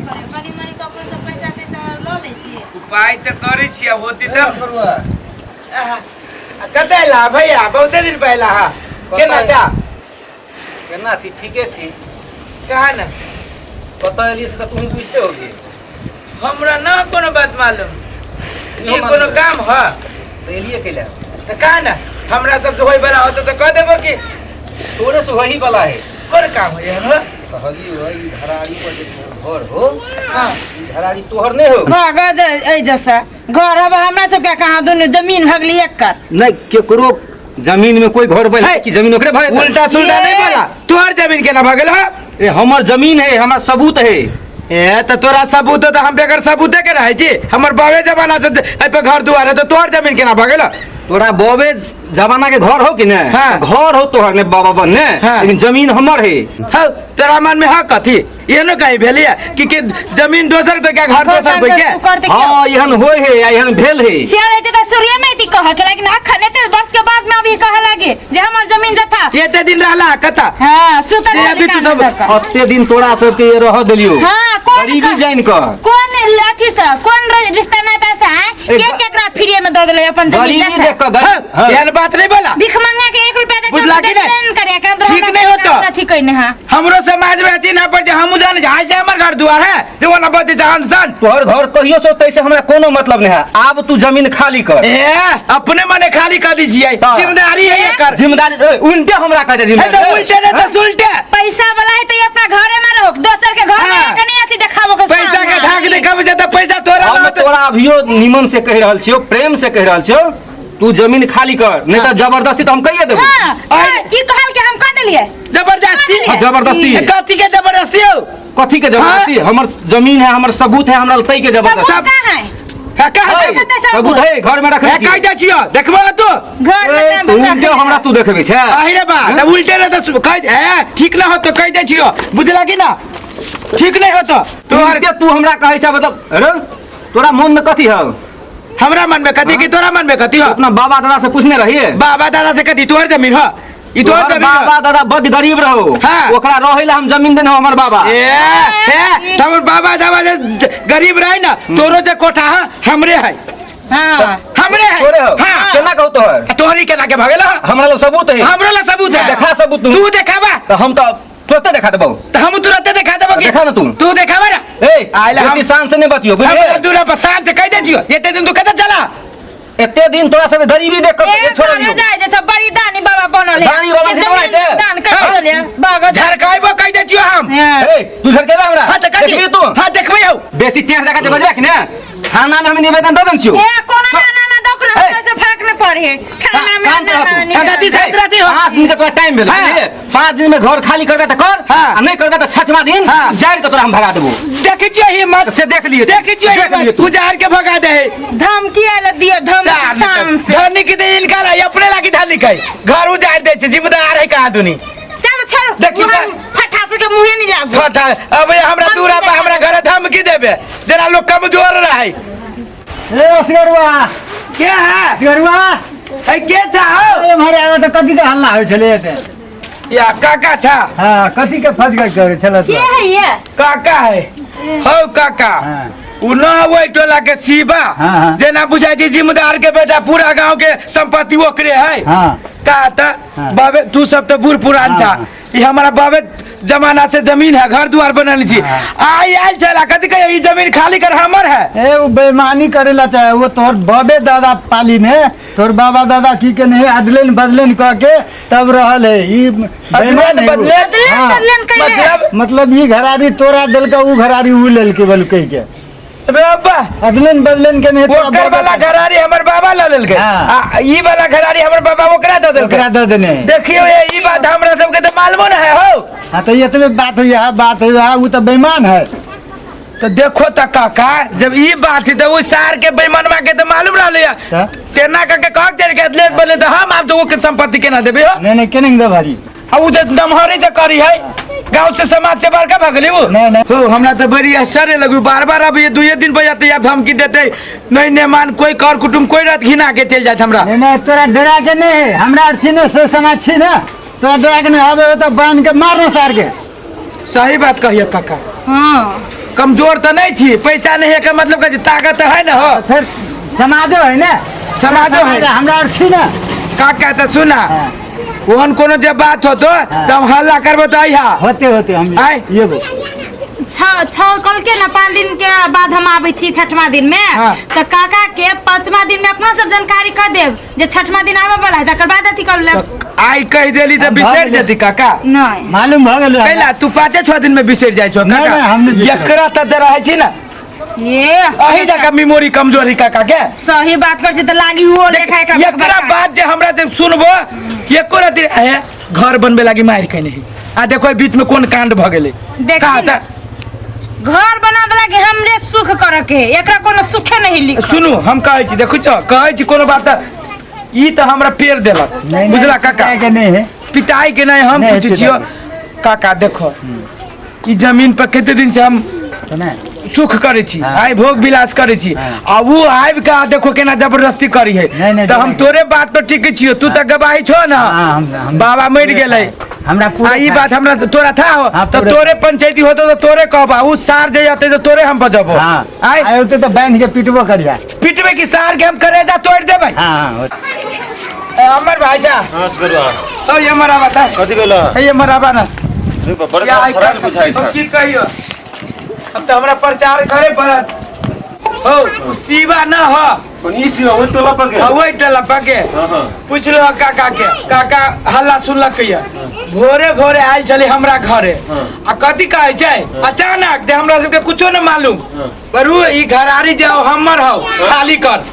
करियौ कनी मनी ककरो से पैसा तैसा लऽ लै छियै। उपाय तऽ करै छियै होती तब। कतऽ एला भैया? बहुते दिन पहला हा। केना चा? केना छी? ठीके छी। कहा ने कतऽ एलियै से तऽ तू बुझते होबही। हमरा ना कोनो बात मालूम। इहो ई कोनो मालूम। काम ह? तऽ एलियै कैला? तऽ कहा ने हमरा सब से होय वाला होतो तऽ कह देबो कि तोरे से होही वाला है। कोन काम है एहन हो? कहलियो है ई घराड़ी पर जे घर हो। हाँ। ई घराड़ी तोहर नहीं हो। भगत एहि जैसा घर हब हमरा सबके कहाँ दुनू जमीन भगली एकर। नहीं केकरो जमीन में कोई घर बन कि जमीन ओकरे भरे। उल्टा सुल्टा नहीं बोला। तोहर जमीन केना भगल हो? ए हमर जमीन है, हमरा सबूत है। ए त तोरा सबूत त हम बेगर सबूते के रहै छी। हमर बाबे जमाना से एहि पे घर दुआर है त तोहर जमीन केना भगल? तोरा बाबे जमाना के घर हो कि ने? हाँ। घर हो तोहर ने बाबा बन ने। हाँ। लेकिन जमीन हमर है। हौ तोरा मन में है कथी? एहनो कहीं भेलिए कि जमीन दोसर कोई के घर दोसर कोई के? तू करते क्यों? हाँ एहन होय है या एहन भेल है। सियार रहते त सूर्य में ती कह के लेकिन अखन एते वर्ष के बाद में अभी कहे लागे जे हमर जमीन जथा। एते दिन रहला कता? हां सुतल जे अभी तू सब अते दिन तोरा सब के रह देलियो। हां कौन गरीबी जान के। कौन अथी से कौन रिश्ता नाता से आए? ए, के केकरा फ्री में दे देले अपन जमीन गरीबी जथा? देख के गरीब। हाँ, एहन बात नहीं बोला। भीख मंगा के 1 रुपया के बुझला कि नहीं? करे के ठीक नहीं होतो। अथी कइने। हां हमरो समाज में अथी ना पर जे हमहू जाने जाय से हमर घर दुआर है जे वो ना बचे जान सन। तोहर घर कहियो से तैसे हमरा कोनो मतलब नहीं है। आब तू जमीन खाली कर। ए अपने मने खाली कर दीजिए। हाँ। जिम्मेदारी है एकर। जिम्मेदारी ए, उल्टे हमरा कह दे ए तो जिम्मेदारी। उल्टे नहीं तो सुलटे। पैसा वाला है तो ये अपना घरे में रहो, दोसर के घर में हाँ। कनी अथी देखाबो के पैसा के सामने। धाक देखाबो जे त पैसा तोरा हम रहत। तोरा अभियो निमन से कह रहल छियो, प्रेम से कह रहल छियो, तू जमीन खाली कर नहीं तो जबरदस्ती तो हम कहिए देबो। हां, और- ई कहल के हम कह देलिए। जबरदस्ती? हाँ, जबरदस्ती। ए, कथी के जबरदस्ती हो? कथी के जबरदस्ती? हमर जमीन है, हमर सबूत है, हमरा तई के जबरदस्ती। सबूत कहाँ है? हाँ, कहाँ है, है? सबूत सबूत है, घर में रखने ए, कह दे छियो, देखबो तू? घर में ए, काम तू बता उल्टे हमरा तू देखबे छै। आहि रे बा, त उल्टे रे त कह दे, ए, ठीक ना हो तो कह दे छियो, बुझला कि ना? ठीक नहीं हो तो। तोहर के तू हमरा कहै छै मतलब, अरे तोरा मन में कथी हौ? हमरा मन में कथी कि तोरा मन में कथी हो? अपना बाबा दादा से पूछने रहिए। बाबा दादा से कथी? तोहर जमीन हो, ई तोहर तोहर जमीन हो। बाबा दादा बड गरीब रहो। हाँ। ओकरा रहे ला हम जमीन देने हो हमर बाबा। ए, ए, तब बाबा दादा जे गरीब रहे ना, तोरो जे कोठा है हमरे है। हां हमरे है। तोरे हो। हां। केना कहू तोहर? तोहरी केना के भगेला? हमरा ला सबूत है। हमरो ला सबूत है। देखा सबूत तू। तू देखाबा। तो हम तो तुरंते देखा देबौ। तो हम तुरंते देखा देबो कि? देखा ना तू। तू देखाबा ना। ए, आइला हम बेसी शान से नहीं बतियो, बुझलिए? हमरा दूरा पर शान से कह दे छियो, एते दिन तू कतऽ चला? एते दिन तोरा सब गरीबी देख के ए, छोड़ दियो। बाबा जाय जे सब बड़ी दानी बाबा बनल है। दानी बाबा से जमीन बनाए दे। दान कर देले बाबा झरकाइबो कह दे छियो हम। हां। ए, तू झरकेबा हमरा? हां, त कथी? देखबी तू? हां, देखबै हौ। बेसी टेढ़ जगह जे बजबा कि ने? थाना में हम निवेदन दऽ देन छियो। ए, कोनो ना ना ना दौक ना, ए। हमरा से फर्क न पड़े। थाना में शांत ना रह ना तू। निवेदन। कथी शांत रहती हो? 5 दिन के तोरा टाइम भेल, हाँ। बुझलिए? 5 दिन में घर खाली करबे त कर, हाँ। आ नहीं करबे त 6वां दिन हाँ। जारि के तोरा हम भगा देबो। देखै छियै हिम्मत। से देख लिए। देखै छियै देख लिए हिम्मत। तू। उजार के भगा दे है। धमकी आयल दियो, धमकी शान से। धनी के दे इनका ला, अपने लागी धनी के। घर उजार दे छै, जिम्मेदार है कहाँ दुनी। चलो छोड़ो। देखियो हम फटा से के मुंहे नहीं लागू। फटा, अब ये हमरा धमकी दूरा पर दे हमरा घर धमकी देबे। जरा लोग कमजोर रहे। ए असगरुआ। के है? असगरुआ। ए, के चाहो? ए, मारे आवे त कथी के हल्ला होय छलै एते? या काका छा। हां, कथी के फसगट करे छलै के है ये? काका है। हौ काका। हां। उ न ओइ टोला के शिवा। हां, हां। जेना बुझाय छै जिम्मेदार के बेटा पूरा गांव के संपत्ति ओकरे है। हां। का त हां। बाबे तू सब त बूढ़ पुरान छा। हां। ई हमारा बाबे जमाना से जमीन है, घर दुआर बनल छी। हाँ। आई आयल छला कथी कहे ई जमीन खाली कर हमर है। ए उ बेईमानी करेला चाहे वो तोहर बाबे दादा पाली में तोहर बाबा दादा की के नहीं अदलेन बदलेन कह के तब रहल है ई बेईमान है उ। बदलेन? बदलेन हाँ। बदलेन कइले। मतलब मतलब ई घरारी तोरा देलका उ घरारी उ लेलके बलकै के। अबे अब्बा अदलेन बदलेन के नहीं तोरा ओकर बाबा वाला घरारी हमर बाबा ल लेलकै। हाँ। आ ई वाला घरारी हमर बाबा ओकरा दऽ देलकै। ओकरा दऽ देने। देखियो ये ई बात हमरा सबके तऽ मालूमो न है हो। हाँ तो ये तो बात है, यह बात है, हाँ, वो तो बेईमान है। तो देखो त काका जब ई बात है तो उ सार के बेईमानवा के तो मालूम रहले है। त? तेना करके कह के के अदलेन बदलेन तो हम आप तो ओकर संपत्ति केना देबे हो? नहीं, नहीं, केना देब हरी? आ उ जे दमहरे जे करी है गांव से समाज से बड़का भगली वो। नहीं, नहीं। हो हमरा तो बड़ी आश्चर्य लगू बार बार अब ये दुए दिन पर जाते आप धमकी देते नहीं नहीं मान कोई कर कुटुम कोई रात घिना के चल जात हमरा। नहीं, नहीं, तोरा डरा के नहीं है, हमरा आर छी ने से समाज छी ने, तोरा डरा के नहीं आबे तो बांध के मारना सार के। सही बात कहिए काका। हाँ। कमजोर तऽ नहि छी, पैसा नहीं है के मतलब कथी, ताकत है ना हो। फिर समाजो है ना, समाजो है। हमरा आर छी ना। काका तऽ सुना, हाँ। ओहन कोनो जे बात होतो तऽ हम हल्ला करबो तऽ अइहा। होते होते हम आय। ये छओ कल के ना 5 दिन के बाद हम आबै छी छठमा दिन में। हाँ। तऽ काका के 5वां दिन में अपना सब जानकारी कर देब जे छठमा दिन आबे वाला है, तकर बाद अथी कर लेब। आइ कहि देली तऽ हम बिसरि भऽ जेती काका। नहीं मालूम भऽ गेलै हमरा। कैला तू 5-6 दिन में बिसरि जाइ छौ नहीं, काका। नहीं, हम नहीं बिसरब। एकरा तऽ जे रहै छी ना, ये अही जका मेमोरी कमजोर है काका के। सही बात कर छी तऽ लागी हुओ लेखा एकरा एकरा बात जे हमरा जे सुनबो एको राति हे घर बनबे लागी मारि खेने है। आ देखो बीच में कोन कांड भ गेलै। देखी का ना। तऽ घर बनाबे लागी हमरे सुख करे के, एकरा कोनो सुखे नहीं लिखल। सुनू हम कहै छी, देखू छौ कहै छी कोनो बात तऽ ई तऽ हमरा पेड़ देलक। नहीं, नहीं, बुझला काका? पिताई के नहीं है। पिताई के नहीं, हम नहीं, पूछै छियौ पिताई काका। देखो ई जमीन पर कते दिन से हम नहीं। सुख करै छी, हाँ। आइ भोग विलास करै छी, हाँ। आ उ आबि के देखो केना जबरदस्ती करी है। नहीं, नहीं, तऽ हम नहीं। तोरे बात पर टिकै छियौ, तू तऽ गवाही छौ ना। हाँ, हम बाबा मरि गेलै। हमरा पूरा आ ई था। बात हमरा से तोरा था हो, हाँ, तऽ पूरा। तोरे पंचायती होतो तऽ तोरे कहबा, उ सार जे जतै तऽ तोरे हम बजबो। हाँ। आइ आइ होते तऽ बान्हि के पिटबो करिया। पिटबै कि सार के हम करेजा तोड़ि देबै। हाँ, हाँ, होते। ए, अमर भाई जा। हाँ, सुगरवा। ओ, ये मराबा ता। कथी भेलो? ए, ये मराबा ना। रे बा, बड़ या, आइ फराक बुझाइ अब छै। की कहियो, अब तऽ हमरा प्रचार करे पड़त। हो उ शिवा न हो। कोन ई शिवा ओहि टोला पर के? हाँ, ओहि टोला पर के। हाँ, हाँ। पुछलो काका के, काका हल्ला सुनलक ये। भोरे भोरे आयल छलै हमरा घरे। हाँ। आ कथी कहै छै अचानक जे हमरा सबके कुछो न मालूम, हाँ। पर उ ई घरारी जे हौ हमर हौ, खाली कर।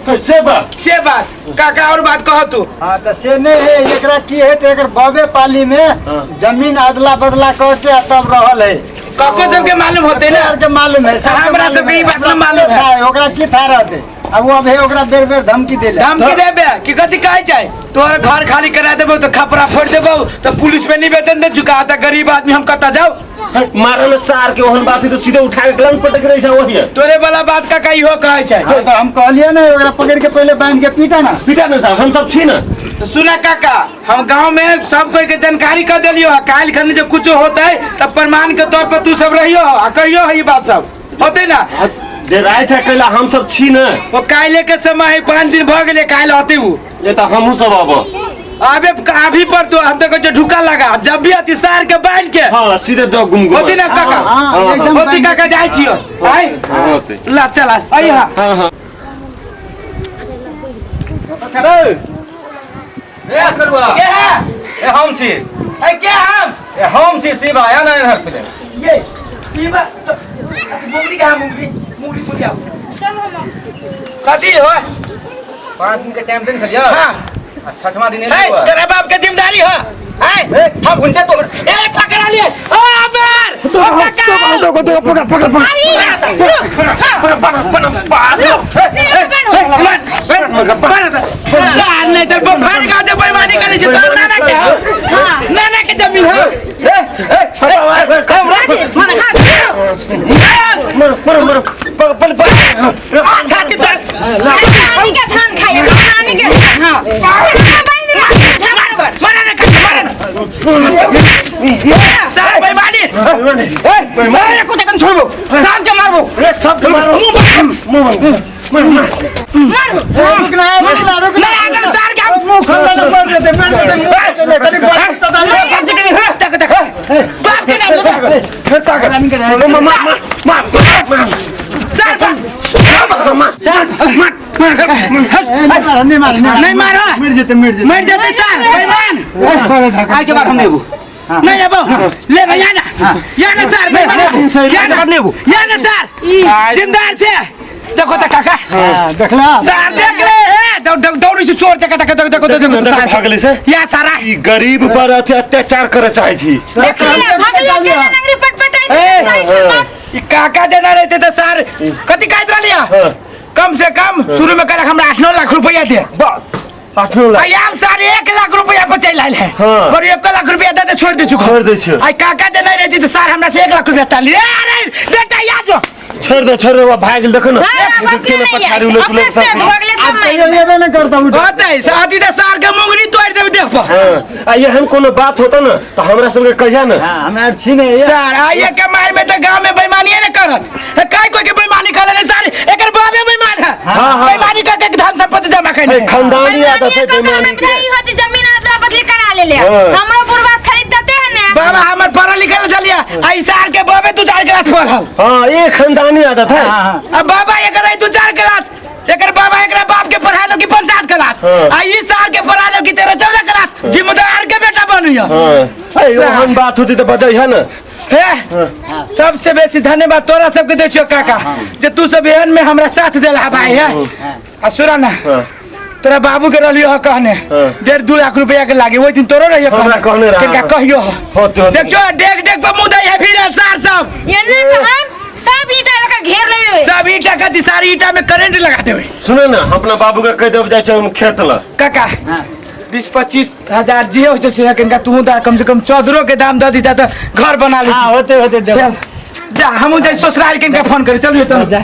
से बात? से बात काका। और बात कह तू। हाँ तऽ से नहीं है, एकरा की है तऽ एकर बबे पाली में हाँ। जमीन अदला बदला कर के तब रहल है। कको सबके मालूम होते ना? के मालूम है, सबके हमरा मालूम सबके है। ई बात न मालूम है। था है, ओकरा की था रहते, अब वो अभी ओकरा बेर बेर धमकी देले। धमकी देबे कि कथी कहै छै, तोहर घर खाली करा देबौ तऽ खपरा फोड़ देबौ, तऽ पुलिस में निवेदन दे चुका त गरीब आदमी हम कतऽ जाउ। मारल सार के ओहन बात है तो सीधे उठा के गलन पटक रही छै वही। तोरे वाला बात काका इहो कहै छै। हाँ, तो हम कहलिए ना ओकरा पकड़ के पहले बांध के पीटा ना। पीटा ना साहब, हम सब छी ना। तो सुना काका, हम गांव में सब कोई के जानकारी कर देलियो है, काल्हि खनी जे कुछो होतै तब प्रमाण के तौर पर तू सब रहियो आ कहियो है ई बात सब होतै ना। डराय छै कैला हम सब छी ना। ओ काल्हि के समय है, 5 दिन भ गेलै, काल्हि होतै उ। ए त हमहु सब आब। आबे अभी पर तो हम तो कहै छियै ढुका लगा, जब भी अति सार के बांध के। हाँ, सीधे दो गुम गुम। होती ना काका? हाँ, हाँ, एकदम होती बांध के। काका, जाइ छियो। आइ। हाँ, होती। ला चल आई हा। हाँ, हाँ। ए असगरुआ। के है? ए हम छी। ए के हम? ए हम छी शिवा, आया ना इधर पहिले। ये शिवा तो मुंगरी कहाँ? मुंगरी मुंगरी तुम आओ। चलो हम। कथी हो? 5 दिन के टाइम देन छलियै। हाँ। आ छठमा दिन ए, एलियै। तेरा बाप के जिम्मेदारी हो। ए, हम हुनके तो ए पकड़ा लिए। ओ अमर, ओ काका। दो दो पकड़ पकड़ पकड़। सार नहीं तो भर गाँव जब बेईमानी करे छै तो नाना के हो। नाना के जमीन हो। मरो मरो पकड़ पकड़। छाती तर नानी के धान खाइए, नानी के धान, हाँ। मारा ना काका, मारा ना। सार बेईमानी। ए, एको सेकंड छोड़बो। सार के मारबो। रे सब के मारो। मुंह बंद। रुक ना, रुक ना, रुक ना। नहीं, आगे सार के हम- मुंह खोलना ना, मर जेतै, मर जेतै, मुंह खोलना ना, कनि बात तऽ दाल। बाप के नाम ले, तक, तक। बाप के नाम ले। रानी के दाल। मार मार मार। सार बाप। ए, नहीं मार, नहीं मार, नहीं मारो। मर जेतै, मर जेतै। मर जेतै सार, बेईमान। आइ के बाद हम नेबू। नहीं अबो, ले भैया ना। या ना सार, बेईमान। या ना, या ना सार। जिम्मेदार से। देखो तो काका। हाँ, देखला? सार देख ले, ए, दौड़, दौड़, दौड़ से चोर जका, तक, तक, तक, तक, तक, सार। भागले से? या सारा। ई गरीब पर अत्याचार करे चाहे छी। ए, ई काका जना रहते तो सार कथी कहत रहलिया? कम से कम शुरू में कहलक हमरा 8-9 लाख रुपया दे। 8-9 लाख। आम सार 1 लाख रुपया पर चलि आयल है। हाँ। पर 1 लाख रुपया दे दे छोड़ दे चुको। छोड़ दै छियै। आई काका जे नहीं रहती तो सार हमरा से 1 लाख रुपया ताली। अरे बेटा या जो। छोड़ दे, छोड़ दे, वो भाग गेल देखो ना। हाँ, अब अपने केना नहीं पछाड़ी आई। उलट अपने उलट से सब। धोगले आब तब कहियो मारि एबे नहि करता उठ। होतै साथी तऽ सार के मुंगरी तोड़ि देबै देह पर। हाँ, आ एहन कोनो बात होता ना तो हमरा सबके कहिया ना। हाँ, हमरा आर छी ने। सर आइए के मार में तो गांव में बेईमानी ने करत हे, काय कोई के बेईमानी कर ले सर, एकर बाबे बेईमान है। हाँ, हाँ। बेईमानी करके धन संपत्ति जमा करने ए, खानदानी आदत है बेईमानी बेईमानी के। होती जमीन अदला बदली करा ले ले। हाँ। हमरो बुढ़वा खरीद देते हैं ना। बाबा हमर पढ़ल लिखल चलिया आई सार के बाबे दू चार क्लास पढ़ल। हाँ, ये खानदानी आदत है। हाँ, हाँ। अब बाबा एकर है दू चार क्लास, एकर बाबा एकरा बाप के पढ़ा दो कि 5-7 क्लास, हाँ। आ ई सार के पढ़ा दो कि 13-14 क्लास, जिम्मेदार के बेटा बनियो। हाँ। ए, ओहन बात होती तो बजै है ना। हे, सबसे बेसी धन्यवाद तोरा सबके दै छियो काका, जे तू सब एहन में हमरा साथ देला भाई है। आ सुना ना, हाँ। तोरा बाबू के रहलियो ह कहने हाँ। 1.5-2 लाख रुपया के लागे, ओहि दिन तोरो रहियो हमरा कहने रहा। किनका कहियो ह। होते, होते। देखियो देख देख पर मुंह दै है फिर सार सब। ये ना तो हम सब ईटा लगा घेर लेबे। सब ईटा के सारी ईटा में करंट लगा देबे। सुनो ना, हम अपना बाबू के कह देब जाइ छै हम खेत ल। काका 20-25 हजार जे होइ छै से किनका तू दा, कम से कम चौदरो के दाम दऽ दीता तऽ घर बना ले। हाँ, होते होते देब। जा हमहूँ जाइ ससुराल किनका फोन करी। चलियो चलो। जा।